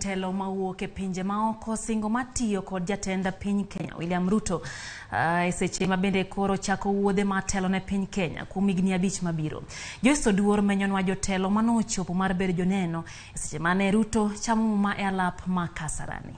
Jotelo mawuok e pinje maoko singo mar tiyo kod jatend piny Kenya William Ruto e seche ma bende koro chako wuodhe mar telo ne piny Kenya kuom higni 5 mabiro. Joyce Oduor menyonwa jotelo manochopo mar bedo joneno e seche mane Ruto chamo muma e alap ma Kasarani.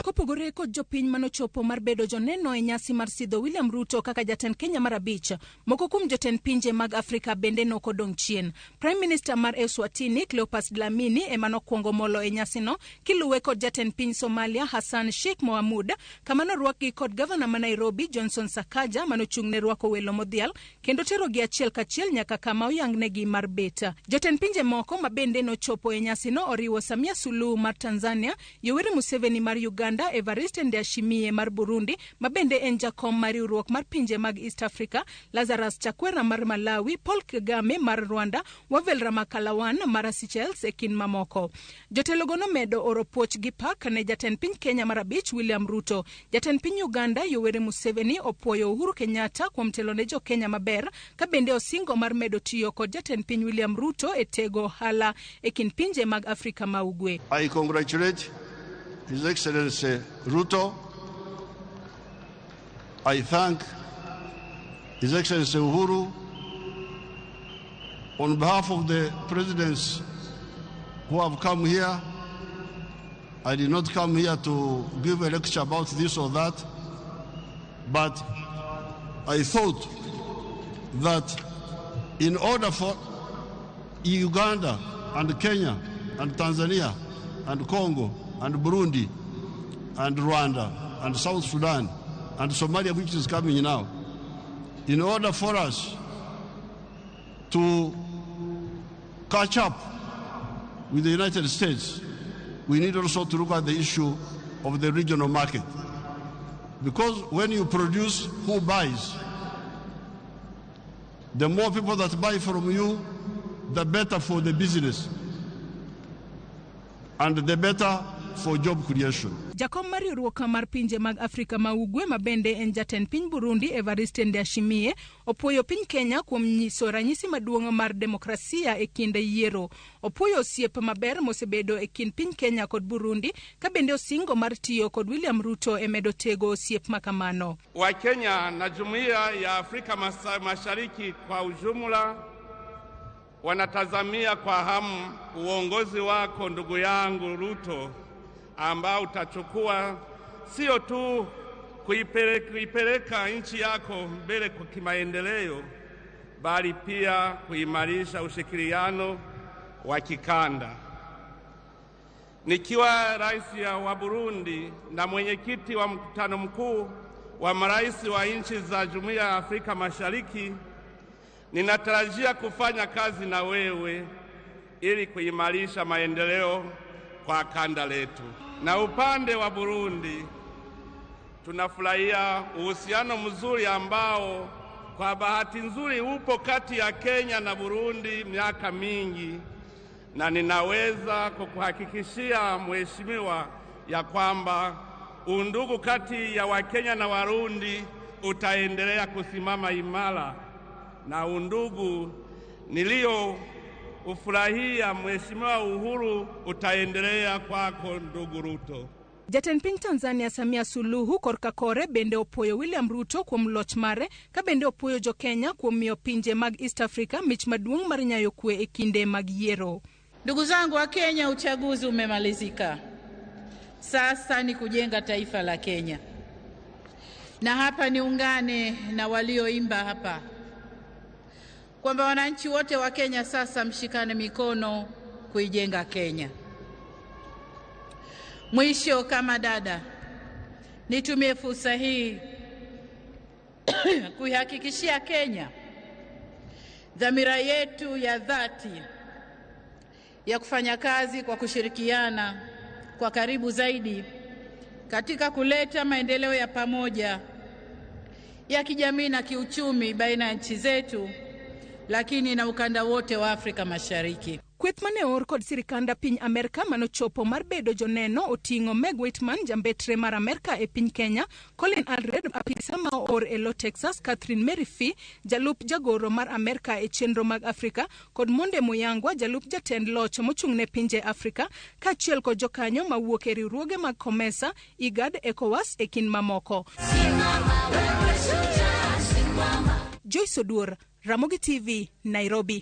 Kopogore kod jopiny manochopo mar bedo joneno e nyasi mar sidho William Ruto kaka jatend Kenya mar 5, moko kuom jotend pinje mag Afrika bende nokodong' chien. Prime Minister mar Eswatini Cleopas Dlamini ema nokwongo molo e nyasino, kiluwe kod jatend piny Somalia Hassan Sheikh Mohamud, kama norwakgi kod gavana ma Nairobi Johnson Sakaja manochung' ne rwako welo modhial kendo terogi achiel kachiel nyaka kama oyangnegi mar bet. Jotend pinje moko ma bende nochopo e nyasino oriwo Samia Suluhu mar Tanzania, Yoweri Museveni mar Uganda, Evariste Ndayishimiye mar Burundi, ma bende en jakom mar riwruok mar pinje mag East Africa, Lazarus Chakwera mar Malawi, Paul Kagame mar Rwanda, Wavel Ramkalawan mar Seychelles e kind mamoko. Jotelogo nomedo oro puoch gi pak ne jatend piny Kenya mar 5 William Ruto. Jatend piny Uganda Yoweri Museveni opuoyo Uhuru Kenyatta kuom telo ne jo Kenya maber, ka bende osingo mar medo tiyo kod jatend piny William Ruto e tego ohala e kind pinje mag Afrika ma Ugwe. I congratulate His Excellency Ruto. I thank His Excellency Uhuru on behalf of the presidents who have come here. I did not come here to give a lecture about this or that, but I thought that in order for Uganda and Kenya and Tanzania and Congo and Burundi and Rwanda and South Sudan and Somalia, which is coming now, in order for us to catch up with the United States, we need also to look at the issue of the regional market. Because when you produce, who buys? The more people that buy from you, the better for the business and the better for job creation. Jakom mar riwruok mar pinje mag Afrika ma Ugwe ma bende en jatend piny Burundi Evariste Ndayishimiye opuoyo piny Kenya kuom nyiso ranyisi maduong' mar demokrasia e kinde yiero. Opuoyo osiep maber mosebedo e kind piny Kenya kod Burundi, ka bende osingo mar tiyo kod William Ruto e medo tego osiep makamano. Wakenya na jumuiya ya Afrika Mashariki kwa ujumla wanatazamia kwa hamu uongozi wako ndugu yangu Ruto, ambao utachukua sio tu kuipeleka nchi yako mbele kwa kimaendeleo, bali pia kuimarisha ushirikiano wa kikanda. Nikiwa rais wa Burundi na mwenyekiti wa mkutano mkuu wa marais wa nchi za Jumuiya ya Afrika Mashariki, ninatarajia kufanya kazi na wewe ili kuimarisha maendeleo kwa kanda letu. Na upande wa Burundi tunafurahia uhusiano mzuri ambao kwa bahati nzuri upo kati ya Kenya na Burundi miaka mingi, na ninaweza kukuhakikishia mheshimiwa ya kwamba undugu kati ya Wakenya na Warundi utaendelea kusimama imara, na undugu nilio ufurahia mheshimiwa Uhuru utaendelea kwako ndugu Ruto. Jatend piny Tanzania Samia Suluhu korka kore bende opuoyo William Ruto kuom loch mare, ka bende opuoyo jo Kenya kuom miyo pinje mag East Africa mich maduong' mar nyayo kwe e kinde mag yiero. Ndugu zangu wa Kenya, uchaguzi umemalizika. Sasa ni kujenga taifa la Kenya. Na hapa niungane na walioimba hapa kwamba wananchi wote wa Kenya sasa mshikane mikono kuijenga Kenya. Mwisho, kama dada, nitumie fursa hii kuihakikishia Kenya dhamira yetu ya dhati ya kufanya kazi kwa kushirikiana kwa karibu zaidi katika kuleta maendeleo ya pamoja ya kijamii na kiuchumi baina ya nchi zetu, lakini na ukanda wote wa Afrika Mashariki. Kweth mane oor kod sirikand piny Amerka manochopo mar bedo joneno oting'o Meg Whitman, jambetre mar Amerka e piny Kenya, Colin Allred, apisa ma oor e lo Texas, Catherine Mary Fee, jalup jagoro mar Amerka e chenro mag Afrika, kod Monde Muyangwa, jalup jatend loch mochung'ne pinje Afrika, kaachiel kod jokanyo mawuok e riwruoge mag COMESA, IGAD, ECOWAS e kind mamoko. Joyce Oduor, Ramogi TV, Nairobi.